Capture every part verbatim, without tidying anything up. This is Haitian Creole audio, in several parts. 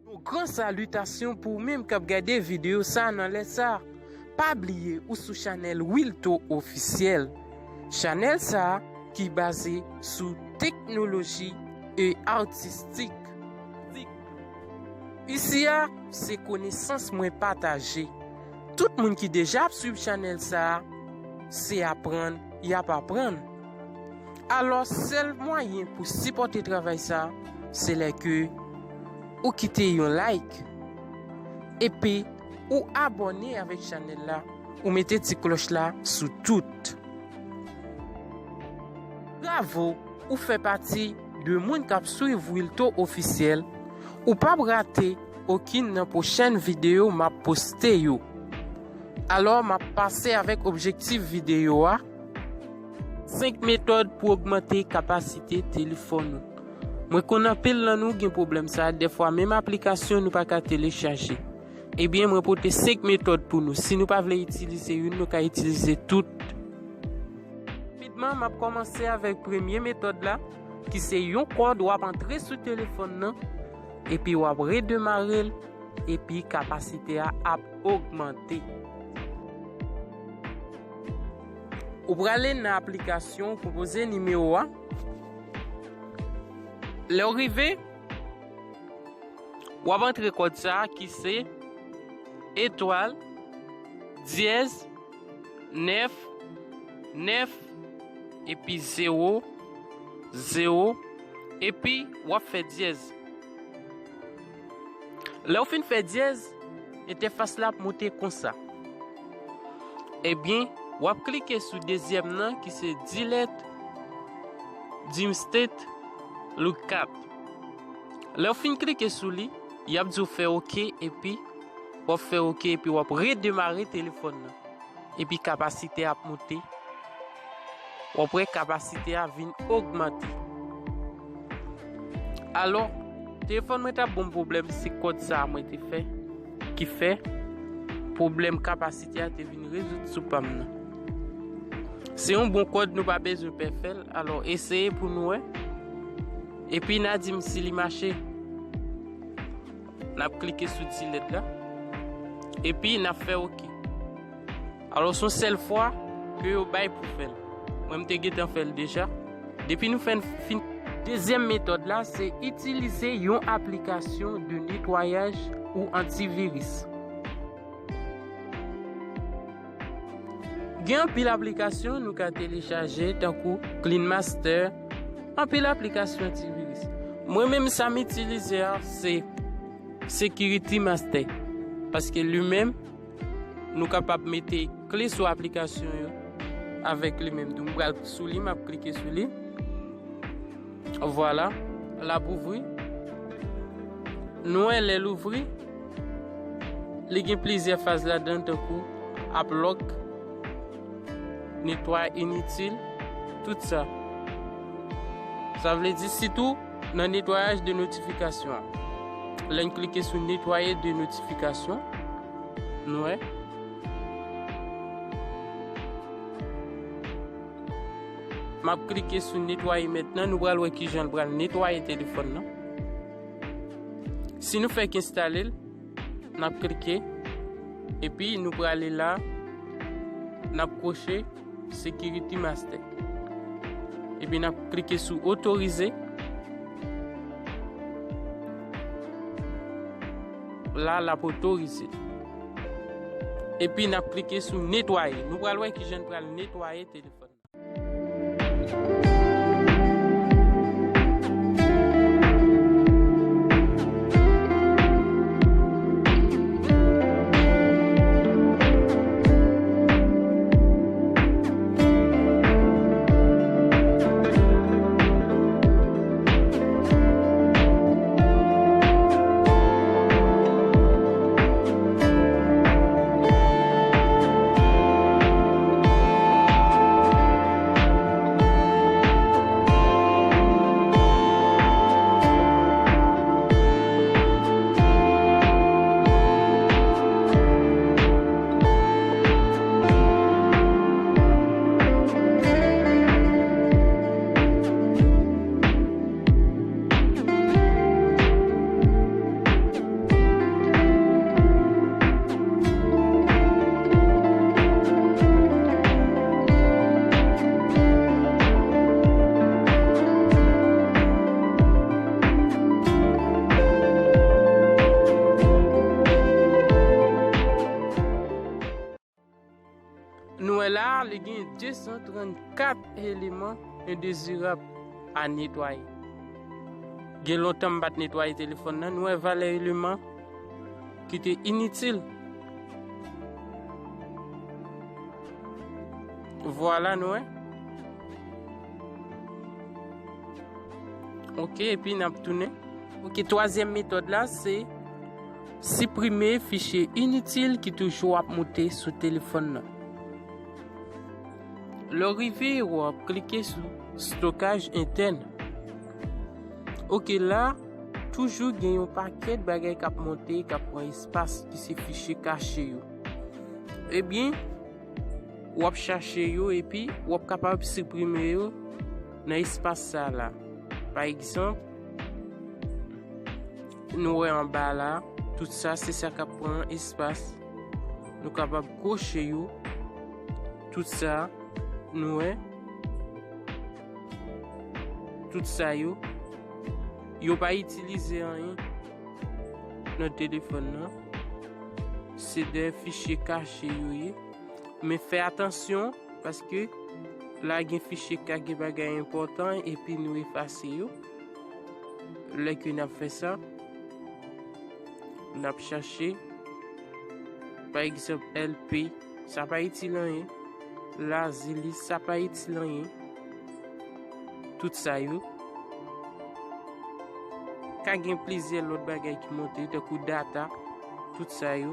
Yon gran salitasyon pou ou menm k ap gade videyo sa a nan lè sa a. Pa bliye ou sou chanèl Wilto Ofisyèl. Chanèl sa a ki baze sou teknoloji e atistik. Isi a, se konesans mwen pataje. Tout moun ki deja ap swiv chanèl sa a, se aprann y ap aprann. Alò, sèl mwayen pou sipòte travay sa a, se lè ke ou kite yon like, epi ou abòne avèk chanèl la, ou mete ti klòch la sou tout. Bravo, ou fè pati de moun k ap swiv Wilto Ofisyèl. Ou p ap rate okenn nan pwochèn videyo m ap poste yo. Alò, m ap pase avèk objektif videyo a. Senk metòd pou ogmante kapasite telefòn ou. Mwen konn anpil nan nou gen pwoblèm sa a, dèfwa menm aplikasyon nou pa ka telechaje. Ebyen, mwen pote senk metòd pou nou. Si nou pa vle itilize youn, nou ka itilize tout. Rapidman, m ap kòmanse avèk premye metòd la, ki se yon kòd w ap antre sou telefòn nan, epi w ap redemare l, epi kapasite a ap ogmante. Ou prale nan aplikasyon, ou konpoze nimewo a. Lè w rive, w ap antre kòd sa a ki se etwal dyèz nèf nèf epi zewo zewo epi w ap fè dyèz. Lè w fin fè dyèz, entèfas la ap monte konsa. Ebyen, w ap klike sou dezyèm nan ki se Delete Dimstate Lookup. Lè w fin klike sou li, y ap di w fè oke epi w ap fè oke epi w ap redemare telefòn nan. Epi kapasite a ap monte. W ap wè kapasite a vin ogmante. Alò, telefòn mwen t ap ban m pwoblèm, se kòd sa a mwen te fè, ki fè pwoblèm kapasite a te vin rezoud sou pa m nan. Se yon bon kòd, nou pa bezwen pè fè l. Alò, eseye pou nou wè. Epi n a di m si li mache. N ap klike sou Delete la. Epi n ap fè oke. Alò, se yon sèl fwa ke yo bay pou fè l. Mwen, m te gentan fè l deja. Depi nou fè n fin, dezyèm metòd la, se itilize yon aplikasyon de netwayaj ou antiviris. Gen anpil aplikasyon nou ka telechaje, tankou KineMaster, anpil aplikasyon antiviris. Mwen menm, sa m itilize a, se Security Master, paske li menm, nou kapab mete kle sou aplikasyon yo avèk li menm. Donk, m pral sou li, m ap klike sou li. Vwala, l ap ouvri. Nou wè lè l ouvri, li gen plizyè faz ladan, tankou app lock, netway initil, tout sa. Sa vle di sitou nan netwayaj de notifikasyon an. Lè n klike sou netwaye de notifikasyon, nou wè. M ap klike sou netwaye mentnan, nou pral wè kijan l pral netwaye telefòn nan. Si nou fèk enstale l, n ap klike, epi nou prale la, n ap kwoche Security Master. Epi n ap klike sou otorize. La, l ap otorize. Epi n ap klike sou netwaye. Nou pral wè kijan n pral netwaye telefòn. Nou wè la, li gen de san trannkat eleman endezirab a netwaye. Gen lontan m pa t netwaye telefòn nan, nou wè valè eleman ki te initil. Vwala, nou wè. Ok, epi n ap tounen. Ok, twazyèm metòd la, se siprime fichye initil ki toujou ap moute sou telefòn nan. Lè w rive, w ap klike sou stokaj entèn. Ok, la, toujou gen yon pakèt bagay k ap monte, k ap pran espas, ki se fichye kache yo. Ebyen, w ap chache yo epi w ap kapab siprime yo nan espas sa la. Pa egzanp, nou wè anba la, tout sa, se sa k ap pran espas. Nou kapab kwoche yo, tout sa, nou wè. Tout sa yo, yo pa itilize anyen nan telefòn nan. Se de fichye kache yo ye. Men fè atansyon, paske la gen fichye k ka gen bagay enpòtan epi nou efase yo. Lè ke n ap fè sa, n ap chache, pa egzanp, L P, sa pa itil anyen. Lazilis, sa pa itil anyen. Tout sa yo. Ka gen plizyè lòt bagay ki monte, tankou data, tout sa yo.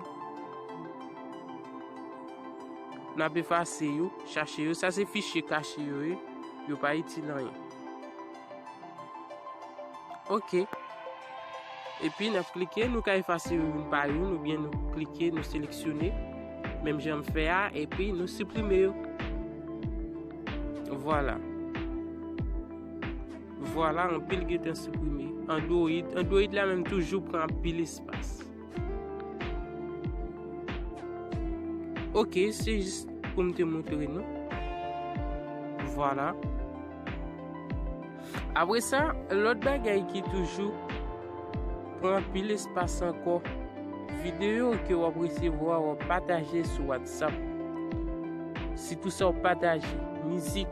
N ap efase yo, chache yo. Sa se fichye kache yo ye. Yo pa itil anyen. Ok. Epi n ap klike, nou ka efase yo youn pa youn, oubyen nou klike, nou seleksyone, menm jan m fè a, epi nou siprime yo. Vwala. Vwala, anpil gentan siprime. Android, Android la menm toujou pran anpil espas. Ok, se jis pou m te montre nou. Vwala. Apre sa, lòt bagay ki toujou pran anpil espas ankò, videyo ke w ap resevwa, w ap pataje sou WhatsApp. Sitou sa w pataje, mizik.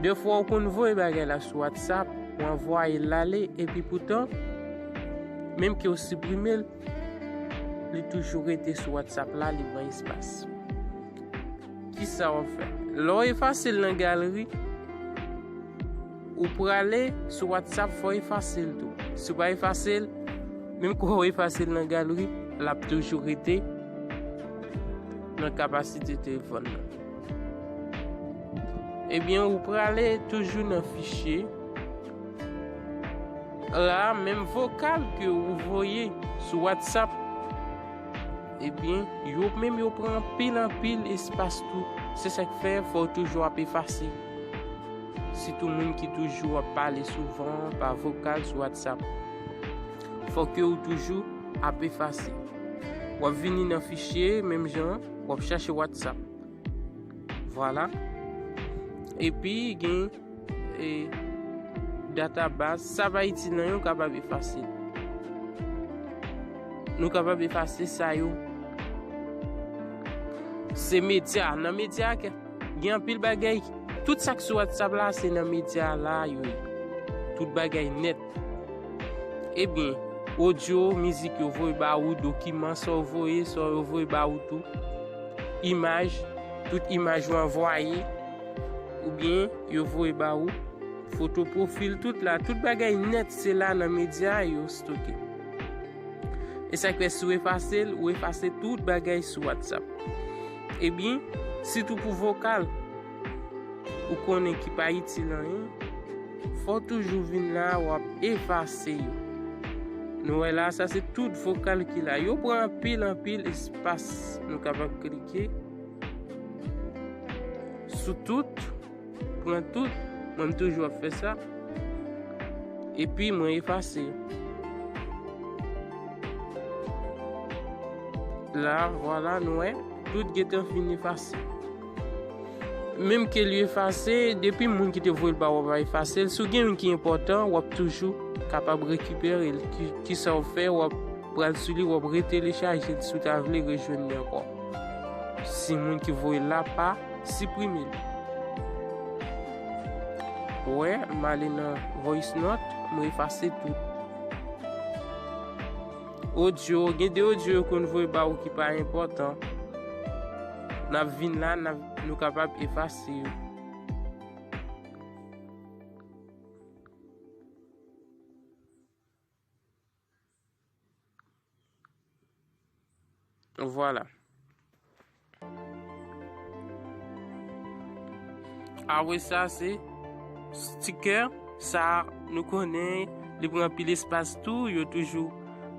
Defwa w konn voye bagay la sou WhatsApp, w anvwaye l ale, epi poutan, menm ke w siprime l, li toujou rete sou WhatsApp la, li pran espas. Kisa w ap fè? Lè w efase l nan galri, ou prale sou WhatsApp, fò w efase l tou. Si w pa efase l, menm ke w efase l nan galri, l ap toujou rete nan kapasite telefòn nan. Ebyen, ou prale toujou nan fichye. La, menm vokal ke ou voye sou WhatsApp, ebyen, yo menm yo pran anpil, anpil espas tou. Se sa k fè, fò w toujou ap efase. Sitou moun ki toujou ap pale souvan pa vokal sou WhatsApp. Fò ke ou toujou ap efase. W ap vini nan fichye, menm jan, w ap chache WhatsApp. Vwala. Epi, gen, e, database, sa pa itil anyen, ou kapab efase l. Nou kapab efase sa yo. Se medya, nan medya, gen anpil bagay. Tout sa k sou WhatsApp la, se nan medya la yo ye. Tout bagay nèt. Ebyen, odyo, mizik yo voye ba ou, dokiman, sa w voye, sa yo voye ba ou tou. Imaj, tout imaj yo anvwaye, oubyen yo voye ba ou. Foto pwofil, tout la, tout bagay nèt, se la nan medya yo stoke. E sa k fè si w efase l, ou efase tout bagay sou WhatsApp. Ebyen, sitou pou vokal, ou konnen ki pa itil anyen, fò w toujou vin la, w ap efase yo. Nou wè la, sa se tout vokal ki la. Yo pran anpil, anpil espas. Nou kapab klike sou tout, pran tout. Mwen, m toujou ap fè sa. Epi, mwen efase yo. La, vwala, nou wè, tout gentan fin efase. Menm ke li efase, depi moun ki te voye l ba w ap efase l, si w gen youn ki enpòtan, w ap toujou kapab rekipere l. Ki, kisa w fè, w ap pral sou li, w ap retelechaje l si w ta vle rejwenn li ankò. Si moun ki voye l la pa siprime l. Ou wè, m ale nan voice note, m efase tout. Odyo, gen de odyo yo konn voye ba ou ki pa enpòtan. N ap vin la, n ap, nou kapab efase yo. Vwala. Apre sa, se sticker. Sa, nou konnen, li pran anpil espas tou. Yo toujou,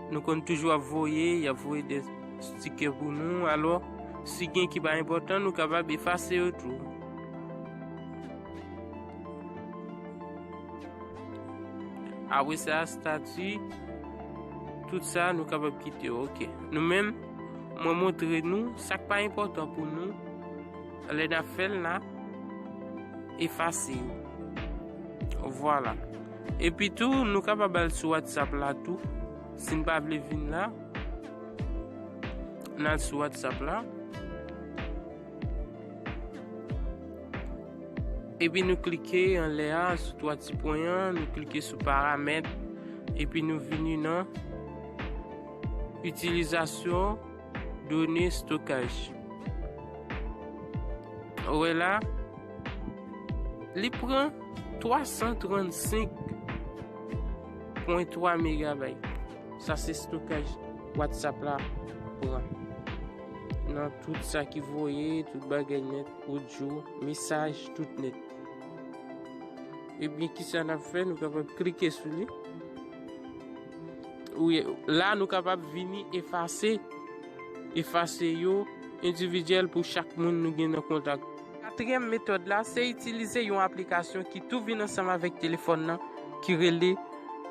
nou konn toujou ap voye, y ap voye de sticker pou nou. Alò, si gen ki pa enpòtan, nou kapab efase yo tou. Apre sa, stati, tout sa, nou kapab kite yo. Ok. Nou menm, mwen montre nou sa k pa enpòtan pou nou. Lè n ap fè l la, efase yo. Vwala. Epi tou, nou kapab al sou WhatsApp la tou. Si n pa vle vin la, n al sou WhatsApp la. Epi nou klike anlè a, sou twa ti pwen an, nou klike sou paramèt, epi nou vini nan itilizasyon done stokaj. Ou wè la, li pran twa san trannsenk pwen twa megabay. Sa se stokaj WhatsApp la pran. Nan tout sa ki voye, tout bagay nèt, odyo, mesaj, tout nèt. Ebyen, kisa n ap fè? Nou kapab klike sou li. Wi, la nou kapab vini efase, efase yo endividyèl pou chak moun nou gen nan kontak. Katriyèm metòd la, se itilize yon aplikasyon ki tou vin ansanm avèk telefòn nan, ki rele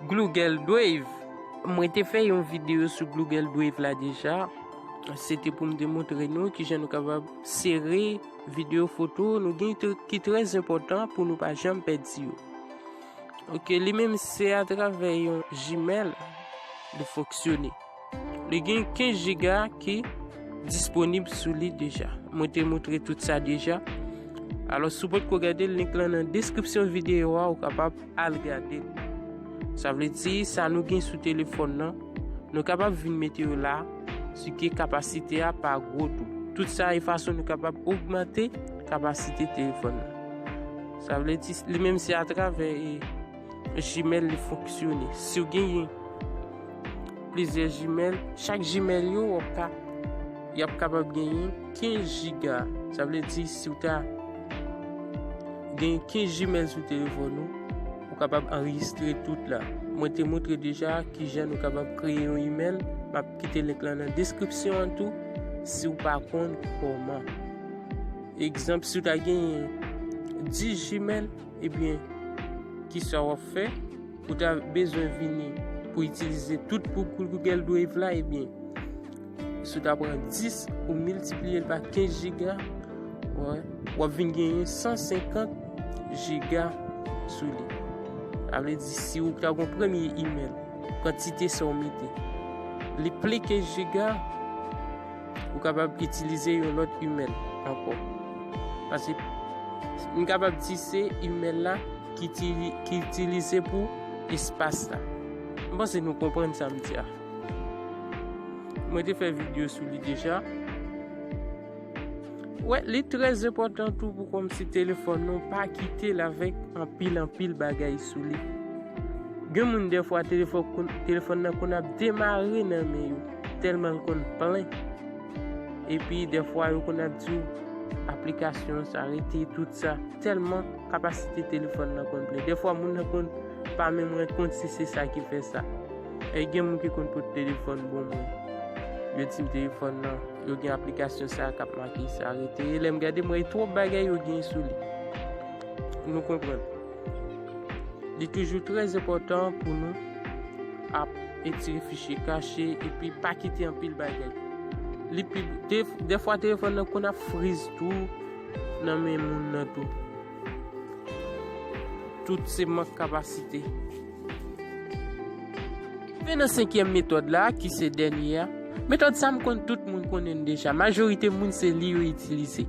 Google Drive. Mwen te fè yon videyo sou Google Drive la deja. Se te pou m te montre nou kijan nou kapab sere videyo, foto nou gen te- ki trè enpòtan pou nou pa janm pèdi yo. Ok, li menm se atravè yon Gmail li fonksyone. Li gen kenz jiga ki disponib sou li deja. Mwen te montre tout sa deja. Alò, si w potko gade l, link lan nan deskripsyon videyo a, ou kapab al gade l. Sa vle di, sa nou gen sou telefòn nan, nou kapab vin mete yo la, si ke kapasite a pa gwo tou. Tout sa e fason nou kapab ogmante kapasite telefòn nan. Sa vle di, li menm se atravè, e, Gmail li fonksyone. Si w genyen plizyè Gmail, chak Gmail yo, w ap ka, y ap kapab genyen kenz jiga. Sa vle di, si w ta genyen kenz Gmail sou telefòn ou, ou kapab anrejistre tout la. Mwen te montre deja kijan nou kapab kreye yon email. M ap kite link lan nan deskripsyon an tou, si w pa konn kòman. Egzanp, si w ta genyen dis Gmail, ebyen, kisa w ap fè? Ou ta bezwen vini pou itilize tout pou, pou Google Drive la, ebyen, si w ta pran dis ou miltipliye l pa kenz jiga, w ap vin genyen san senkant jiga sou li. Sa vle di, si w ta gon premye email, kantite sa w mete, li plen kenz jiga, ou kapab itilize yon lòt email ankò. Paske m kapab di se email la ki, ki itilize pou espas la. M panse nou konprann sa m di a. Mwen te fè videyo sou li deja. Wè, li trè enpòtan tou pou kòmsi telefòn nou pa kite l avèk anpil, anpil bagay sou li. Gen moun dèfwa telefòn, telefòn nan konn ap demare nan men yo, tèlman l konn plen. Epi dèfwa yo konn ap di w aplikasyon sa rete, tout sa, tèlman kapasite telefòn nan konn plen. Dèfwa moun nan konn pa menm rann kont si se sa ki fè sa. E gen moun ki konn pot telefòn ban mwen. Yo di m telefòn nan, yo gen aplikasyon sa k ap make sa rete. E lè m gade, m wè twòp bagay yo gen sou li. Nou konprann. Li toujou trè enpòtan pou nou ap etire fichye kache epi pa kite anpil bagay. Li pi, de, dèfwa telefòn nan konn ap friz tou nan men moun nan tou. Tout se mank kapasite. Men nan senkyèm metòd la, ki se dènye a, Metòd sa m konn tout moun konnen l deja, majorite moun se li yo itilize.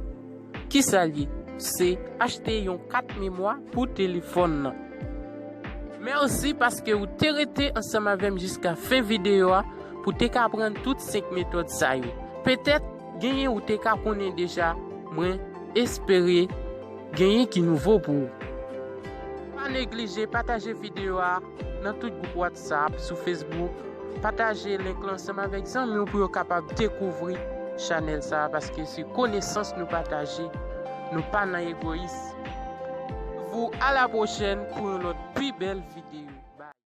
Kisa l ye? Se achte yon kat memwa pou telefòn nan. Mèsi paske ou te rete ansanm avè m jiska fen videyo a pou te ka aprann tout senk metòd sa yo. Petèt, genyen ou te ka konnen deja, mwen espere genyen ki nouvo pou ou. Pa neglije pataje videyo a nan tout gwoup WhatsApp, sou Facebook. Pataje link lan ansanm avèk zanmi w pou yo kapab dekouvri chanèl sa a, paske se konesans nou pataje, nou pa nan egoyis. Vous à la prochaine pou yon lòt pi bèl videyo. Bye.